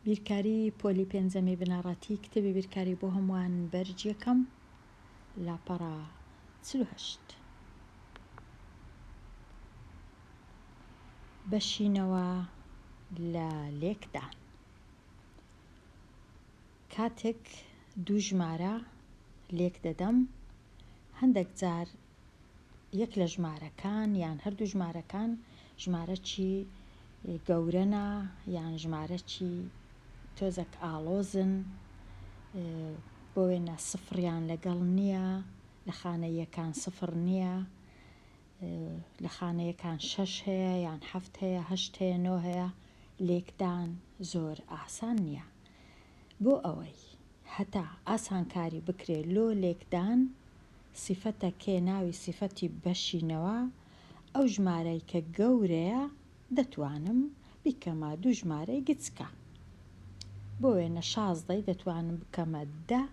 بیرکاری پۆلی پێنجەمی بنەڕەتی کتێبی بیرکاری بۆ هەمووان بەرج یەکەم لاپەڕە 48 بەشینەوە لە لێکدان کاتێک دوو ژمارە لێک دەدەم هەندێک جار یەک لە ژمارەکان یان هەردوو ژمارەکان ژمارەکی گەورەنە یان ژمارەکی تۆزەک ئاڵۆزن بۆ وێنە سفڕیان لەگەڵ نییە لە خانە یەکان سفڕ نییە لە خانەیەکان شەش هەیە یان حەفت هەیە هەشت هەیە نۆ هەیە لێکدان زۆر ئاسان نییە بۆ ئەوەی هەتا ئاسانکاری بکرێ لۆ لێکدان سیفەتە کێ ناوی سیفەتی بەشینەوە ئەو ژمارەی کە گەورەیە دەتوانم بیکەمە دوو ژمارەی گچکە بۆ وێنە شازدەی دەتوانم بکەمە دە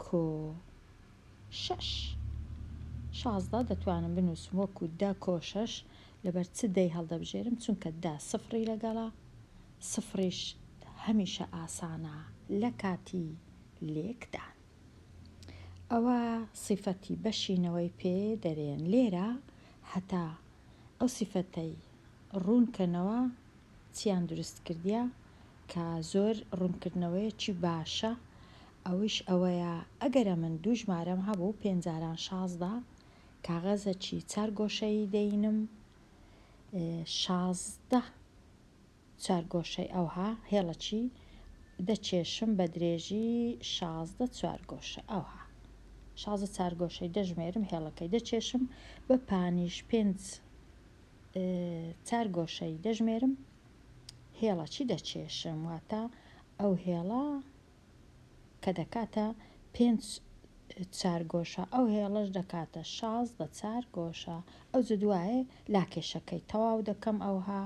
کۆ شەش 16 دەتوانم بنووسم وەکو دە کۆ شەش لەبەر چ دەی هەڵدەبژێرم چونکە دە سفڕی لەگەڵە سفڕیش هەمیشە ئاسانە لە کاتی لێکدان. ئەوە سیفەتی بەشینەوەی پێ دەرێن لێرە هەتا ئەو سیفەتەی ڕوون کەنەوە چیان دروست کردیە کە زۆر ڕوونکردنەوەیەکی باشە ئەویش ئەوەیە ئەگەر ئەمن دوو ژمارەم هەبوو پێنج جاران 16 کاغەزەکی چار گۆشەیی دەینم 16 چوارگۆشەی ئەوها هێڵەکی دەکێشم بە درێژی 16 چوارگۆشە ئەوها 16 چارگۆشەی دەژمێرم هێڵەکەی دەکێشم بە پانیش پێنج چارگۆشەی دەژمێرم هێڵەکی دەکێشم واتە ئەو هێڵە کە دەکاتە پێنج چارگۆشە ئەو هێڵەش دەکاتە 16 چارگۆشە ئەو جدوایێ لاکێشەکەی تەواو دەکەم ئەوها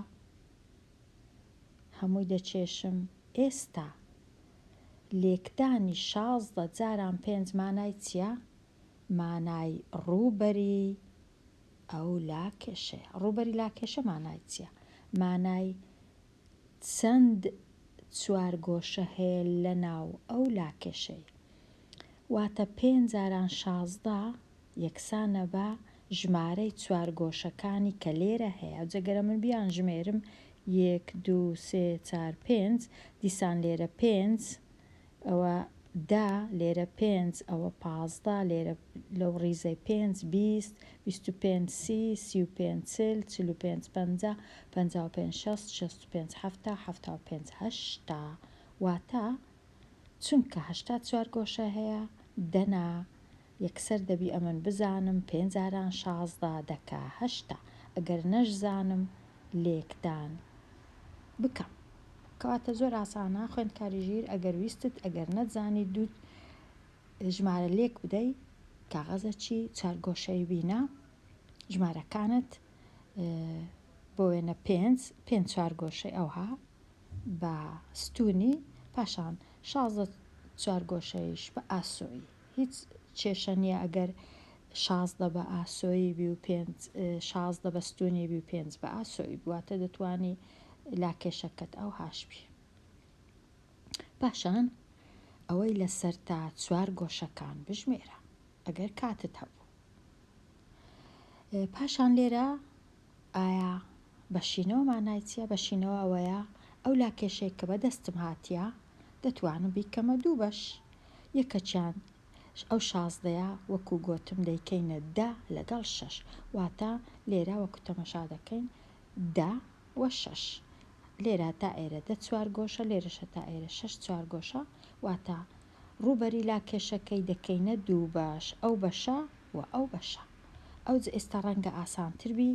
هەمووی دەکێشم ئێستا لێکدانی 16 جاران پێنج مانای چییە؟ مانای ڕووبەری ئەو لاکێشەیە ڕووبەری لاکێشە مانای چییە؟ مانای چەند چوارگۆشە هەیە لەناو ئەو لاکێشەی واتە پێنج جاران 16 یەکسانە بە ژمارەی چوارگۆشەکانی کە لێرە هەیە ئەوجە گەرە من بیان ژمێرم یەک دوو سێ چار پێنج دیسان لێرە پێنج ئەوە دە لێرە پێنج ئەوە 15 لێرە لەو ڕیزەی پێنج 20 25 سی 35 چل 45 پەنجا 55 شەست 65 حەفتا 75 هەشتا واتە چونکە 80 چوارگۆشە هەیە دەنا یەکسەر دەبی ئەمن بزانم پێنج جاران 16 دەکا هەشتا ئەگەر نەشزانم لێکدان بکەم. کەواتە زۆر ئاسانە خوێندکاری ژیر ئەگەر ویستت ئەگەر نەتزانی دوو ژمارە لێک بدەی کاغەزەکی چارگۆشەی بینە ژمارەکانت بۆ وێنە پێنج پێنج چوارگۆشەی ئەوها بە ستونی پاشان 16 چوارگۆشەیش بە ئاسۆیی هیچ کێشە نییە ئەگەر 16 بە ئاسۆیی بی و پێنج 16 بە ستونی بی و پێنج بە ئاسۆیی بی واتە دەتوانی لاکێشەکەت ئەوهاش بی. پاشان ئەوەی لەسەرتە چوار گۆشەکان بژمێرە ئەگەر کاتت هەبوو. پاشان لێرە ئایا بەشینەوە مانای چییە؟ بەشینەوە ئەوەیە ئەو لاکێشەی کە بەدەستم هاتیە دەتوانم بیکەمە دوو بەش یەکەکیان ئەو شازدەیە وەکو گۆتم دەیکەینە دە لەگەڵ شەش واتە لێرە وەکو تەمەشا دەکەین دە و شەش لێرە تا ئێرە دە چوارگۆشە لێرەشە تا ئێرە شەش چوارگۆشە واتە ڕووبەری لاکێشەکەی دەکەینە دوو بەش ئەو بەشە و ئەو بەشە ئەوجە ئێستا ڕەنگە ئاسانتر بی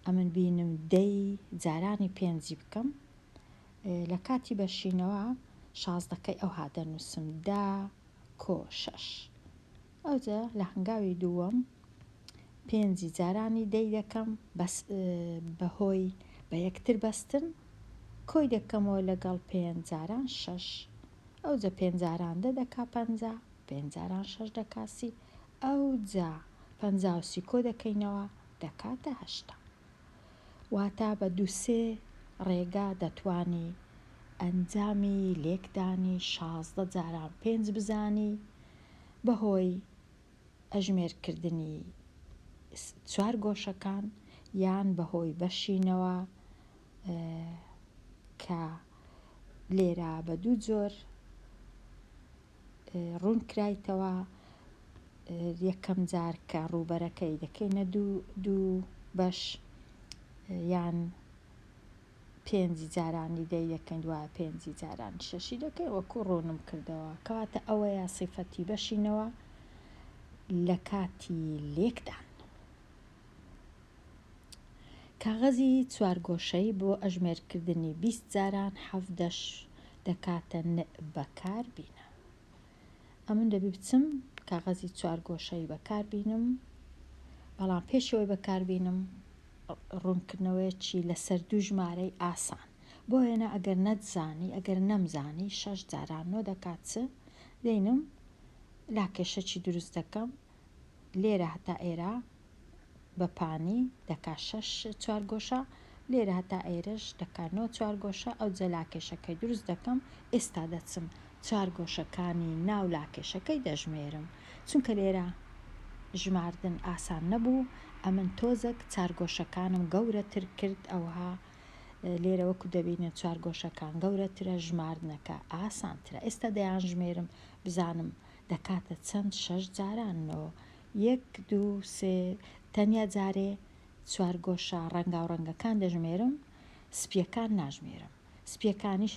ئەمن بینم دەی جارانی پێنجی بکەم لە کاتی بەشینەوە شازدەکەی ئەوها دەنووسم دە کۆ شەش ئەوجە لە هەنگاوی دووەم پێنجی جارانی دەی دەکەم بەس بەهۆی بە یەکتر بەستن کۆی دەکەمەوە لەگەڵ پێنج جاران شەش ئەوجە پێنج جاران دە دەکا 50 پێنج جاران شەش دەکا سی ئەوجا 50 و سی کۆ دەکەینەوە دەکاتە هەشتا واتە بە دوو سێ ڕێگا دەتوانی. ئەنجامی لێکدانی 16 جاران پێنج بزانی بەهۆی ئەژمێرکردنی چوارگۆشەکان یان بەهۆی بەشینەوە کە لێرە بە دوو جۆر ڕوون کرایتەوە یەکەم جار کە ڕووبەرەکەی دەکەینە دوو دوو بەش یان پێنجی جارانی دەی دەکەین دوایە پێنجی جارانی شەشی دەکەین وەکو ڕوونم کردەوە کەواتە ئەوەیە سیفەتی بەشینەوە لە کاتی لێکدان. کاغەزی چوارگۆشەی بۆ ئەژمێرکردنی 20 جاران حەڤدەش دەکاتە ن بەکار بینە. ئەمن دەبی بچم کاغەزی چوارگۆشەی بەکار بینم بەڵام پێش ئەوەی بەکار بینم ڕوونکردنەوەیەکی لەسەر دوو ژمارەی ئاسان بۆ وێنە ئەگەر نەتزانی ئەگەر نەمزانی شەش جاران نۆ دەکات چ دەینم لاکێشەکی دروست دەکەم لێرە هەتا ئێرە بە پانی دەکا شەش چوارگۆشە، لێرە هەتا ئێرەش دەکا نۆ چوارگۆشە، ئەوجە لاکێشەکەی دروست دەکەم، ئێستا دەچم چوارگۆشەکانی ناو لاکێشەکەی دەژمێرم، چونکە لێرە ژماردن ئاسان نەبوو، ئەمن تۆزەک چارگۆشەکانم گەورەتر کرد، ئەوها لێرە وەکو دەبینن چوارگۆشەکان گەورەترە، ژماردنەکە ئاسانترە، ئێستا دەیانژمێرم بزانم دەکاتە چەند، شەش جاران نۆ، یەک دوو سێ تەنیا جارێ چوارگۆشە ڕەنگاوڕەنگەکان دەژمێرم سپیەکان ناژمێرم سپیەکانیش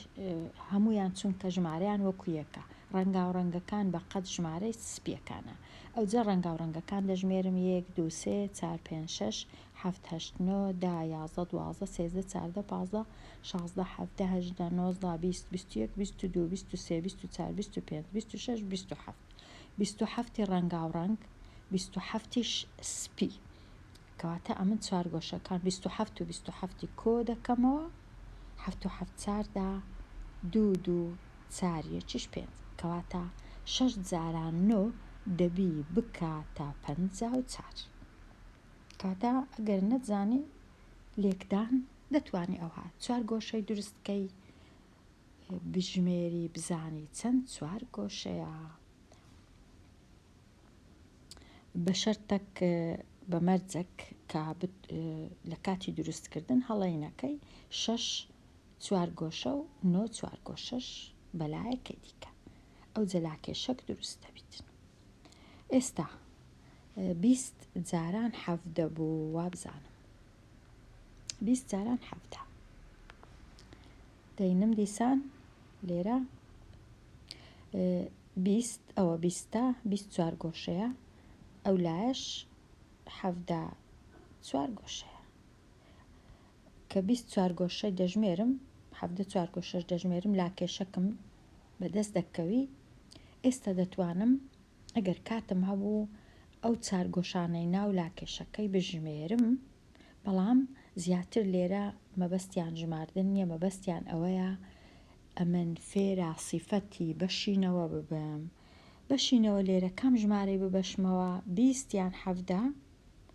هەموویان چونکە ژمارەیان وەکو یەکە ڕەنگاوڕەنگەکان بە قەد ژمارەی سپیەکانە ئەوجە ڕەنگاوڕەنگەکان دەژمێرم یەک دوو سێ چار پێنج شەش حەفت هەشت نۆ دە 11 12 13 14 15 16 17 18 19 20 21 22 23 24 25 26 27 بیست و حەفتی ڕەنگاوڕەنگ، بیست و حەفتیش سپی. کەواتە ئەمن چوارگۆشەکان 27 و 27 ی کۆ دەکەمەوە، حەفت و حەفت چاردە، دوو دوو چار یەکیش پێنج. کەواتە شەش جاران نۆ دەبی بکاتە 54. کەواتە ئەگەر نەتزانی لێکدان دەتوانی ئەوها چوارگۆشەی دروست کەی بژمێری بزانی چەند چوارگۆشەیە. بە شەرتەک بە مەرجەک کە لە کاتی دروستکردن هەڵەی نەکەی شەش چوارگۆشە و نۆ چوارگۆشەش بەلایەکەی دیکە ئەو جەلاکێشەک دروست دەبیتن. ئێستا 20 جاران حەڤدە بوو وابزانم 20 جاران حەڤدە دەینم دیسان لێرە 20 ئەوە بیستە 20 چوارگۆشەیە ئەو لایەش حەڤدە چوارگۆشەیە کە 20 چوارگۆشەی دەژمێرم حەڤدە چوارگۆشەش دەژمێرم لاکێشەکم بەدەست دەکەوی ئێستا دەتوانم ئەگەر کاتم هەبوو ئەو چارگۆشانەی ناو لاکێشەکەی بژمێرم بەڵام زیاتر لێرە مەبەستیان ژماردن نیە مەبەستیان ئەوەیە ئەمن فێرە سیفەتی بەشینەوە ببم بەشینەوە لێرە کام ژمارەی ببەشمەوە 20 یان 17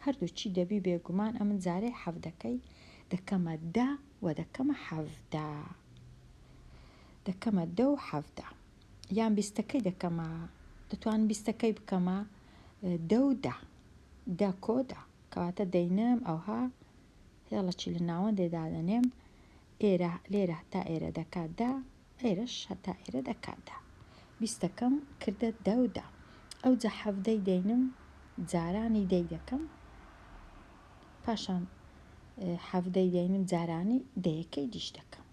هەردووچی دەبی بێگومان ئەمن جارێ حەڤدەکەی دەکەمە دە و دەکەمە حەڤدە دەکەمە دە و حەڤدە یان بیستەکەی دەکەمە دەتوانم بیستەکەی بکەمە دە و دە دە کۆ دە کەواتە دەینم ئەوها هێڵەکی لە ناوەندێ دادەنێم ئێرە لێرە هەتا ئێرە دەکات دە ئێرەش هەتا ئێرە دەکات دە بیستەکەم کردە دە و دە ئەوجا حەڤدەی دەینم جارانی دەی دەکەم پاشان حەڤدەی دەینم جارانی دەیەکەی دیش دەکەم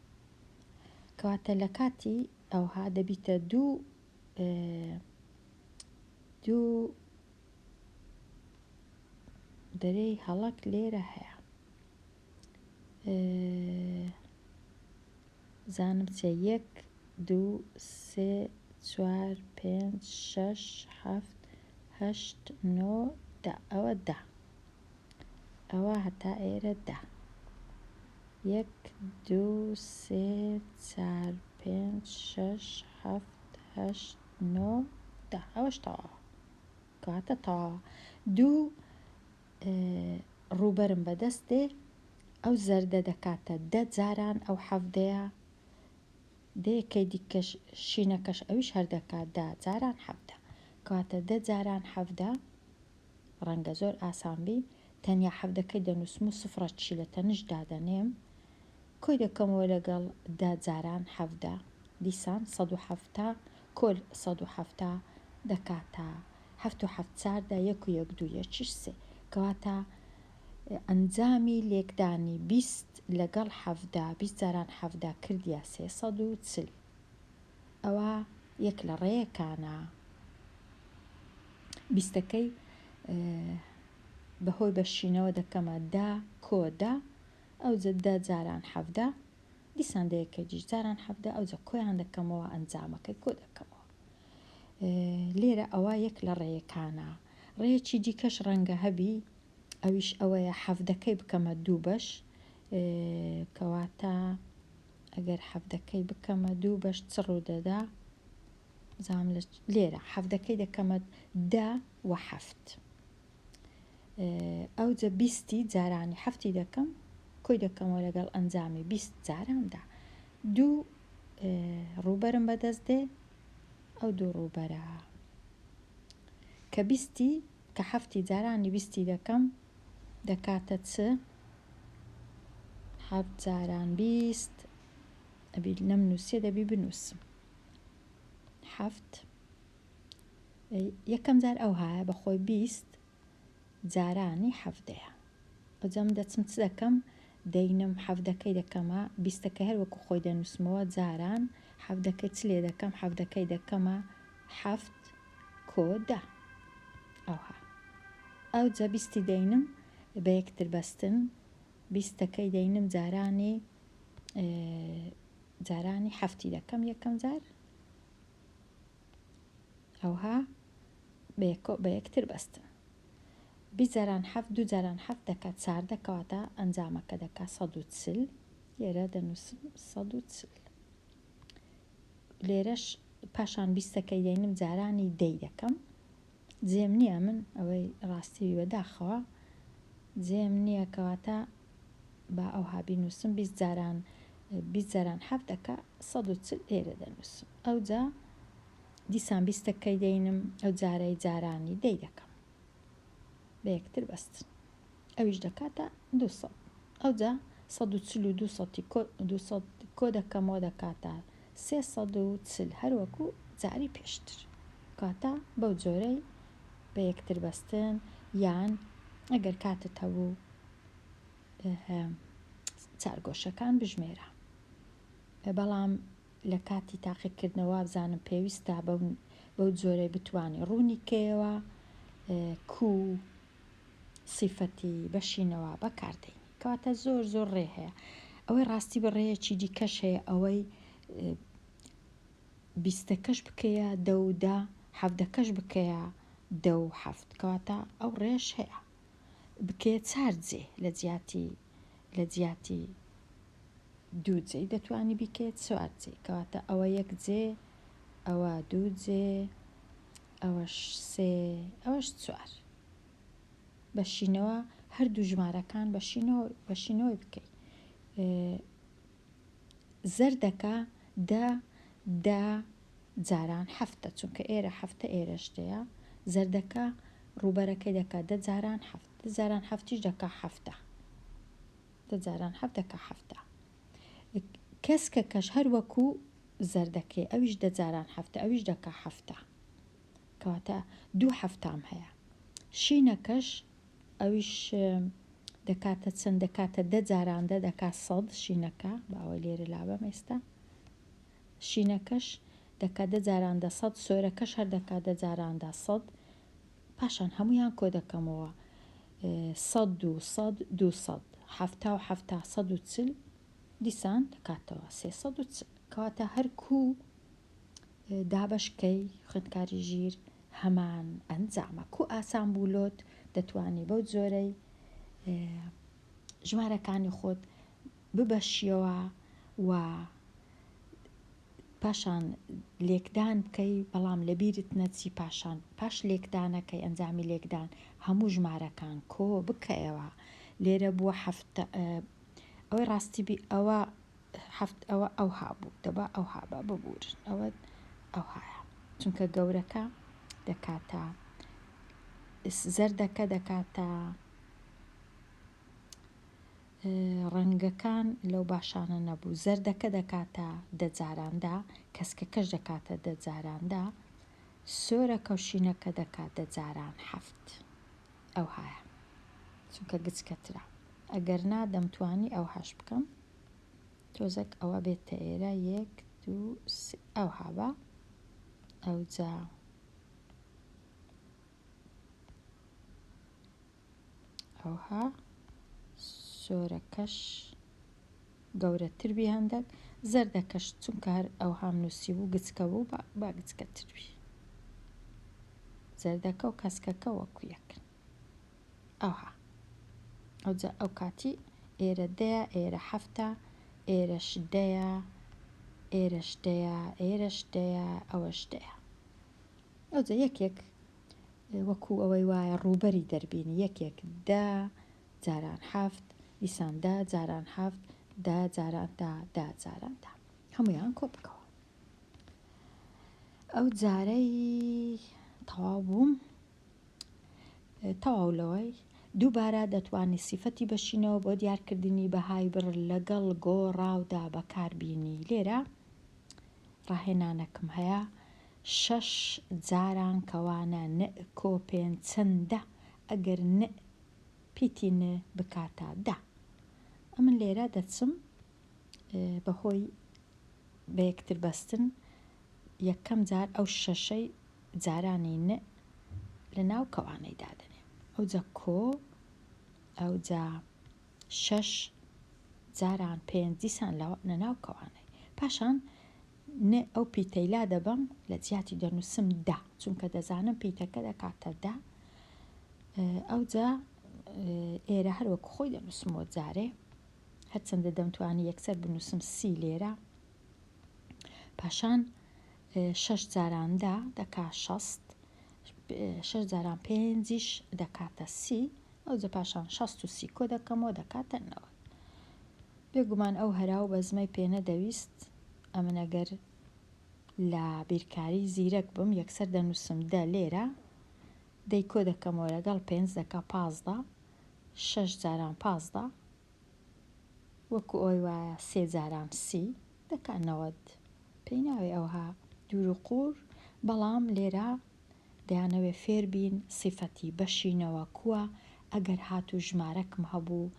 کەواتە لە کاتی ئەوها دەبیتە دوو دوو دەرێی هەڵەک لێرە هەیە زانم چێ یەک دوو سێ چوار پێنج شەش حەفت هەشت نۆ دە ئەوە دە ئەوە هەتا ئێرە دە یەک دوو سێ چار پێنج شەش حەفت هەشت نۆ دە ئەوەش تەواوە کەواتە تەواوە دوو ڕووبەرم بەدەست دێ ئەو زەردە دەکاتە دە جاران ئەو حەڤدەیە. دەیەکەی دیکەش شینەکەش ئەویش هەر دەکا دە جاران 17. کەواتە دە جاران 17 ڕەنگە زۆر ئاسان بی، تەنیا حەڤدەکەی دەنووسم و سفرەکیشی لە تەنیشت دادەنێم، کۆی دەکەمەوە لەگەڵ دە جاران 17، دیسان 170 کۆل 170 دەکاتە حەفت و حەفت 14، یەک و یەک دوو یەکیش سێ. کەواتە ئەنجامی لێکدانی 20 لەگەڵ 17، 20 جاران 17 کردیە 340. ئەوە یەک لە ڕێیەکانە. بیستەکەی بەهۆی بەشینەوە دەکەمە دە کۆ دە، ئەوجە دە جاران 17، دیسان دەیەکەی دیش جاران 17، ئەوجە کۆیان دەکەمەوە ئەنجامەکەی کۆ دەکەمەوە. لێرە ئەوە یەک لە ڕێیەکانە. ڕێیەکی دیکەش ڕەنگە هەبی، ئەویش ئەوەیە حەڤدەکەی بکەمە دوو بەش، کەواتە ئەگەر حەڤدەکەی بکەمە دوو بەش چ ڕوودەدا؟ بزانم لە لێرە حەڤدەکەی دەکەمە دە و حەفت، ئەوجە بیستی جارانی حەفتی دەکەم، کۆی دەکەمەوە لەگەڵ ئەنجامی 20 جاران دا. دوو ڕووبەرم بەدەست دێ، ئەو دوو ڕووبەرە کە بیستی کە حەفتی جارانی بیستی دەکەم دەکاتە چ؟ حەفت جاران 20، ئەبی نەمنووسێ دەبی بنووسم حەفت. یەکەم جار ئەوهایە بە خۆی 20 جارانی حەڤدەیە. ئەوجا من دەچم چ دەکەم؟ دەینم حەڤدەکەی دەکەمە بیستەکەی هەر وەکو خۆی دەنووسمەوە جاران حەڤدەکەی چ لێ دەکەم؟ حەڤدەکەی دەکەمە حەفت کۆ دە. ئەوها ئەوجا بیستی دەینم بە یەکتر بەستن، بیستەکەی دەینم جارانی جارانی حەفتی دەکەم یەکەم جار، ئەوها بە یەکتر بەستن. 20 جاران حەفت دوو جاران حەفت دەکات 14، کەواتە ئەنجامەکە دەکات 140. لێرە دەنووسم 140. لێرەش پاشان بیستەکەی دەینم جارانی دەی دەکەم. جێم نییە من ئەوەی ڕاستی بەداخەوە جێم نییە، کەواتە با ئەوها بینووسم 20 جاران 20 جاران حەفت دەکا 140 لێرە دەنووسم. ئەوجا دیسان بیستەکەی دەینم ئەو جارەی جارانی دەی دەکەم بە یەکتر بەستن، ئەویش دەکاتە 200. ئەوجا 140 و 200 200 کۆ دەکەمەوە دەکاتە 340، هەروەکو جاری پێشتر. کاتە بەو جۆرەی بە یەکتر بەستن، یان ئەگەر کاتت هەبوو چارگۆشەکان بژمێرە. بەڵام لە کاتی تاقیکردنەوە بزانم پێویستە بەو جۆرەی بتوانی ڕوونی کەیەوە کو سیفەتی بەشینەوە بەکاردێنی. کەواتە زۆر زۆر ڕێ هەیە. ئەوەی ڕاستی بە ڕێیەکی دیکەش هەیە، ئەوەی بیستەکەش بکەیە دە و دە، حەڤدەکەش بکەیە دە و حەفت، کەواتە ئەو ڕێش هەیە بکەیە چار جێ لە جیاتی لە جیاتی دوو جێ دەتوانی بیکەیە چوار جێ. کەواتە ئەوە یەک جێ، ئەوە دوو جێ، ئەوەش سێ، ئەوەش چوار. بەشینەوە هەردوو ژمارەکان بەشینەوەی بکەی. زەردەکە دە دە جاران حەفتە، چونکە ئێرە حەفتە ئێرەش دەیە. زەردەکە ڕووبەرەکەی دەکات دە جاران حەفت، دە جاران حەفتیش دەکا حەفتە، دە جاران حەفت دەکا حەفتە. کەسکەکەش هەر وەکو زەردەکەی ئەویش دە جاران حەفتە، ئەویش دەکا حەفتە. کەواتە دوو حەفتام هەیە. شینەکەش ئەویش دەکاتە چەند؟ دەکاتە دە جاران دە دەکا سەد. شینەکە باوە لێرە لابەم ئێستا. شینەکەش دەکا دە جاران دە سەد، سۆرەکەش هەر دەکا دە جاران دە سەد. پاشان هەمویان کۆ دەکەمەوە سەد و سەد 200، 70 و 70 140، دیسان دەکاتەوە 340. کەواتە هەر کو دابەشکەی خوێندکاری ژیر هەمان ئەنجامە. کو ئاسان بوو لۆت دەتوانی بەو جۆرەی ژمارەکانی خۆت ببەشیەوە و پاشان لێکدان بکەی، بەڵام لەبیرت نەچی پاشان پاش لێکدانەکەی ئەنجامی لێکدان هەموو ژمارەکان کۆ بکەیەوە. لێرە بووە حەفتە، ئەوەی ڕاستی بی ئەوە. حەفت ئەوە ئەوها بوو دەبا ئەوها بە ببورن ئەوە ئەوهایە چونکە گەورەکە دەکاتە زەردەکە دەکاتە ڕەنگەکان لەو باشانە نەبوو زەردەکە دەکاتە دە جاراندا کەسکەکەش دەکاتە دە جاراندا سۆرەکە و شینەکە دەکات دە جاران حەفت ئەوهایە چونکە گچکەترە ئەگەر نا دەمتوانی ئەوهاش بکەم تۆزەک ئەوە بێتە ئێرە یەک دوو سێ ئەوها بە ئەوجا ئەوها سۆرەکەش گەورەتر بی هەندەک زەردەکەش چونکە هەر ئەوهام نووسی بوو گچکە بوو با گچکەتر بی زەردەکە و کەسکەکە وەکو یەکن ئەوها ئەوجا ئەو کاتی ئێرە دەیە ئێرە حەفتە ئێرەش دەیە ئێرەش دەیە ئێرەش دەیە ئەوەش دەیە ئەوجا یەکێک وەکو ئەوەی وایە ڕووبەری دەربینی یەکێک دە جاران حەفت دیسان دە جاران حەفت دە جاران دە دە جاران دە هەموویان کۆ بکەوە ئەو جارەی تەواو بووم تەواو لەوەی دووبارە دەتوانی سیفەتی بەشینەوە بۆ دیارکردنی بەهای بڕ لەگەڵ گۆڕاودا بەکاربینی لێرە ڕاهێنانەکم هەیە شەش جاران کەوانە نئ کۆ پێنج چەندە ئەگەر نئ پیتی ن بکاتە دە ئەمن لێرە دەچم بەهۆی بەیەکتر بەستن یەکەم جار ئەو شەشەی جارانی ن لە ناو کەوانەی دادەنێم ئەوجا کۆ ئەوجا شەش جاران پێنج دیسان لە ناو کەوانەی پاشان ن ئەو پیتەی لا دەبەم لە جیاتی دەنووسم دە چونکە دەزانم پیتەکە دەکاتە دە ئەوجا ئێرە هەر وەکو خۆی دەنووسمەوە جارێ هەرچەندە دەمتوانی یەکسەر بنووسم سی لێرە پاشان شەش جاران دە دەکا شەست شەش جاران پێنجیش دەکاتە سی ئەوجە پاشان شەست و سی کۆ دەکەمەوە دەکاتە 90 بێگومان ئەو هەرا و بەزمەی پێ نەدەویست، ئەمن ئەگەر لە بیرکاری زیرەک بم یەکسەر دەنووسم دە لێرە، دەی کۆ دەکەمەوە لەگەڵ پێنج دەکا 15، شەش جاران 15 وەکو ئەوەی وایە سێ جاران سی دەکا 90. پێی ناوێ ئەوها دوور و قوور، بەڵام لێرە دەیانەوێ فێر بین سیفەتی بەشینەوە کوە ئەگەر هاتوو ژمارەکم هەبوو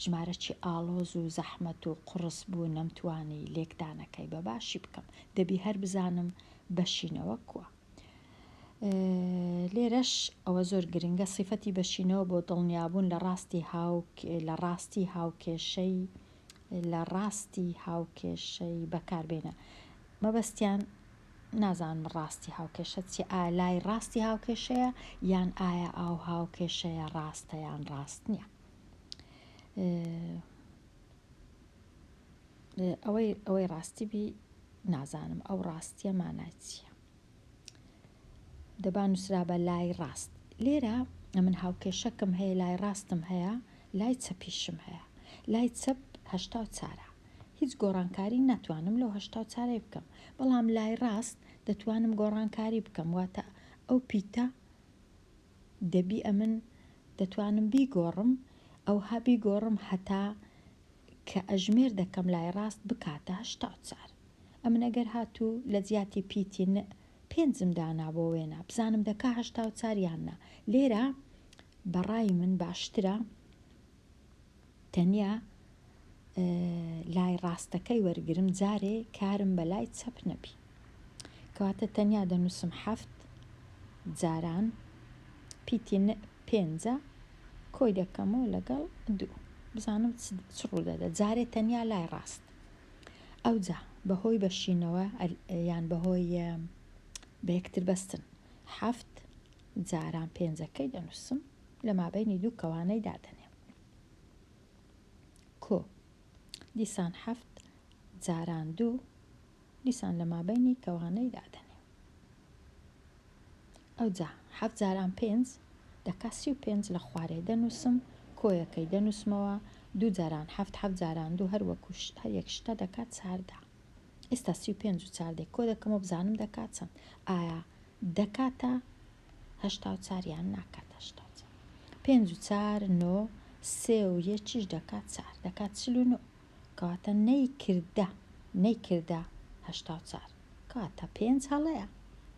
ژمارەکی ئاڵۆز و زەحمەت و قوڕس بوو نەمتوانی لێکدانەکەی بە باشی بکەم دەبی هەر بزانم بەشینەوە کوە لێرەش ئەوە زۆر گرنگە سیفەتی بەشینەوە بۆ دڵنیابوون لە ڕاستی هاو لە ڕاستی هاوکێشەی لە ڕاستی هاوکێشەی بەکاربێنە مەبەستیان نازانم ڕاستی هاوکێشە چیە ئایا لای ڕاستی هاوکێشەیە یان ئایا ئاو هاوکێشەیە ڕاستە یان ڕاست نییە ئەوەی ئەوەی ڕاستی بی نازانم ئەو ڕاستیە مانای چییە دەبا نووسرا بە لای ڕاست لێرە ئەمن هاوکێشەکەم هەیە لای ڕاستم هەیە لای چەپیشم هەیە لای چەپ هەشتا و چارە هیچ گۆڕانکاری ناتوانم لەو هەشتاو چارەی بکەم بەڵام لای ڕاست دەتوانم گۆڕانکاری بکەم واتە ئەو پیتە دەبی ئەمن دەتوانم بیگۆڕم ئەوها بیگۆڕم هەتا کە ئەژمێر دەکەم لای ڕاست بکاتە 84 ئەمن ئەگەر هاتوو لە جیاتی پیتی ن پێنجم دانا بۆ وێنە بزانم دەکا 84 یان نا لێرە بەڕای من باشترە تەنیا لای ڕاستەکەی وەرگرم جارێ کارم بە لای چەپ نەبی کەواتە تەنیا دەنووسم حەفت جاران پیتی ن پێنجە کۆی دەکەمەوە لەگەڵ دوو بزانم چ ڕوودەدە جارێ تەنیا لای ڕاست ئەوجا بەهۆی بەشینەوە یان بەهۆی بە یەکتر بەستن حەفت جاران پێنجەکەی دەنووسم لە مابەینی دوو کەوانەی دادەنێم کۆ دیسان حەفت جاران دوو دیسان لە مابەینی کەوانەی دادەنێم ئەوجا حەفت جاران پێنج دەکا 35 لە خوارێ دەنووسم کۆیەکەی دەنووسمەوە. دوو جاران حەفت، حەفت جاران دوو هەر وەکو هەر یەک شتە دەکات 14. ئێستا 35 و چاردەی کۆ دەکەمەوە بزانم دەکات چەند. ئایا دەکاتە 84 یان ناکات 84؟ پێنج و چار نۆ، سێ و یەکیش دەکات چار، دەکات 49. کەواتە نەیکردە، نەیکردە 84. کەواتە پێنج هەڵەیە.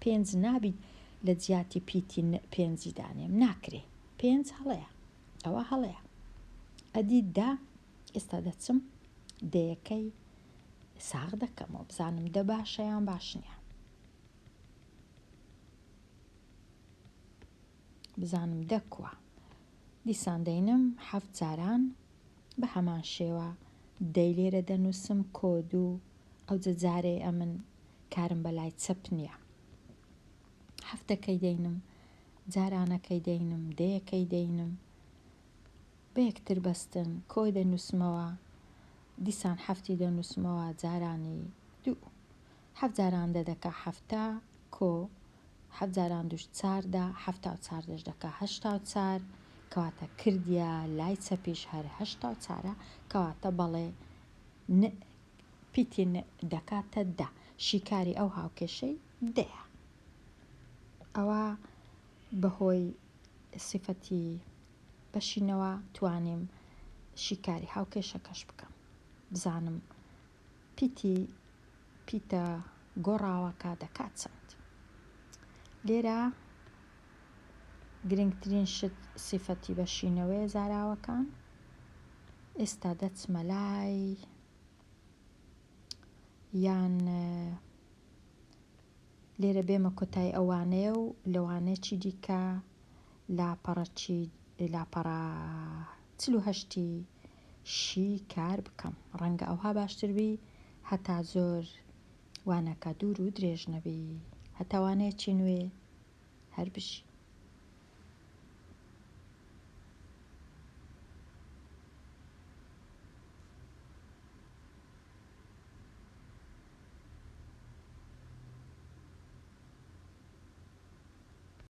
پێنج نابی لە جیاتی پیتی ن پێنجی دانێم، ناکرێ. پێنج هەڵەیە. ئەوە هەڵەیە. ئەدی دە، ئێستا دەچم دەیەکەی ساغ دەکەمەوە بزانم دە باشە یان باش نییە. بزانم دە کووە. دیسان دەینم حەفت جاران بە هەمان شێوە دەی لێرە دەنووسم کۆ دوو ئەوجە جارێ ئەمن کارم بە لای چەپ نییە. حەفتەکەی دەینم جارانەکەی دەینم دەیەکەی دەینم بە یەکتر بەستن کۆی دەنووسمەوە دیسان حەفتی دەنووسمەوە جارانی دوو حەفت جاران دە دەکا 70 کۆ حەفت جاران دووش 14 74 دەش دەکا 84 کەواتە کردیە لای چەپیش هەر 84ە کەواتە بەڵێ ن پیتی ن دەکاتە دە شیکاری ئەو هاوکێشەی دەیە. ئەوە بەهۆی سیفەتی بەشینەوە توانیم شیکاری هاوکێشەکەش بکەم بزانم پیتی پیتە گۆڕاوەکە دەکات چەند. لێرە گرنگترین شت سیفەتی بەشینەوەیە زاراوەکان. ئێستا دەچمە لای یان لێرە بێمە کۆتای ئەو وانەیە و لە وانەیەکی دیکە لاپەڕە چی لاپەڕە 48ی شی کار بکەم ڕەنگە ئەوها باشتر بی هەتا زۆر وانەکە دوور و درێژ نەبی هەتا وانەیەکی نوێ هەر بژی.